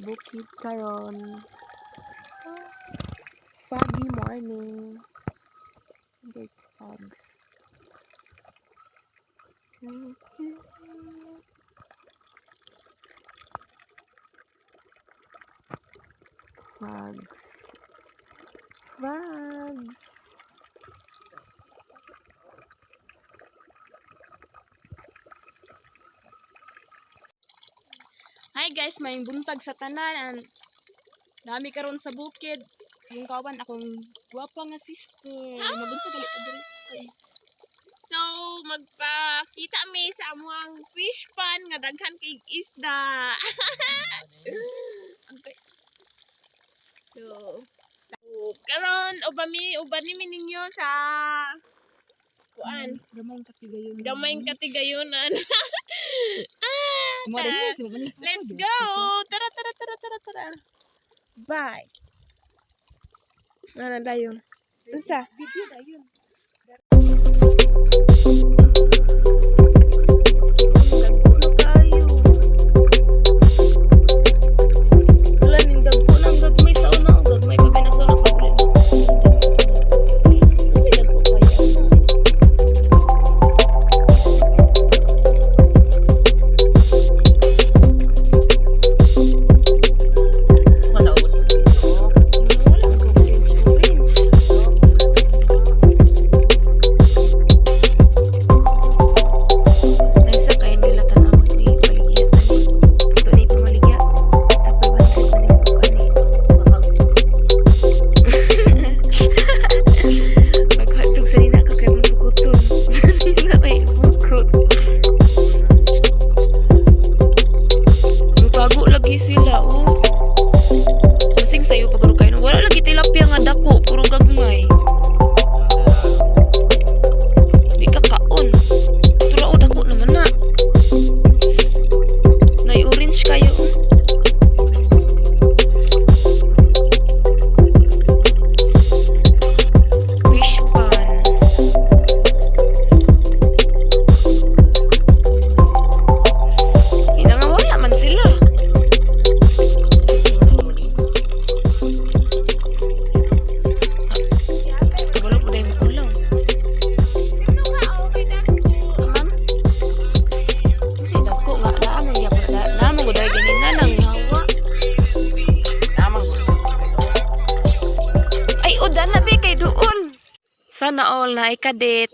Bukid karon. Foggy morning. Big fogs. Fogs. Fogs. Hi guys, may buntag sa tanan. And nami karon sa bukid. Yung kawan akong gwapa nga sister. Mabuntag gali pa diri. Ay. So, magpakita mi sa amuang fish pan nga daghan kay isda. Okay. So, karon uban mi ninyo sa kuan, Gamayng katigayon. Gamayng katigayonan. Ah, Mo rin mo, let's go. Tara, tara, tara, tara, tara. Bye. Ano dayon? Unsa? Video dayon. Dagko na kayo. Wala ning dagko nang gagmay sa una, oh, gagmay pa binasura pa ulit. Uy, dagko kaya na. Wala. Wala ko orange orange. Naisa kay nila tan-awon ni paligya ani. Ito ni pamaligya. Tag 500 man yung kani. Maghatog sa nina ka kay mong pukuton. Sa nina kay pukot. Magtago lagi sila, oh. Kasing sayo pag kayo. Wala lagi tilapia nga dako, puro gagmay. Di ka kaon. Tura o dako naman na. Nay orange kayo, oh. Fish pan. Hindi nga wala man sila. Wala po dahil makulang. Ma'am? Kasi dagko nga naa man gyapon na naa man gud ay ganina nang hawa. Tamang. Ay udan na be kay duol. Sana all na ay kadit.